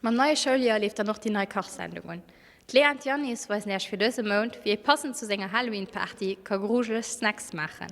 Mam neie Schouljoer leeft dann och déi nei Kachsendung un. D'Léa an d'Yanis weisen Iech fir dëse Mount, wéi ee passend zu senger Halloween-Party ka grujeleg Snacks maachen.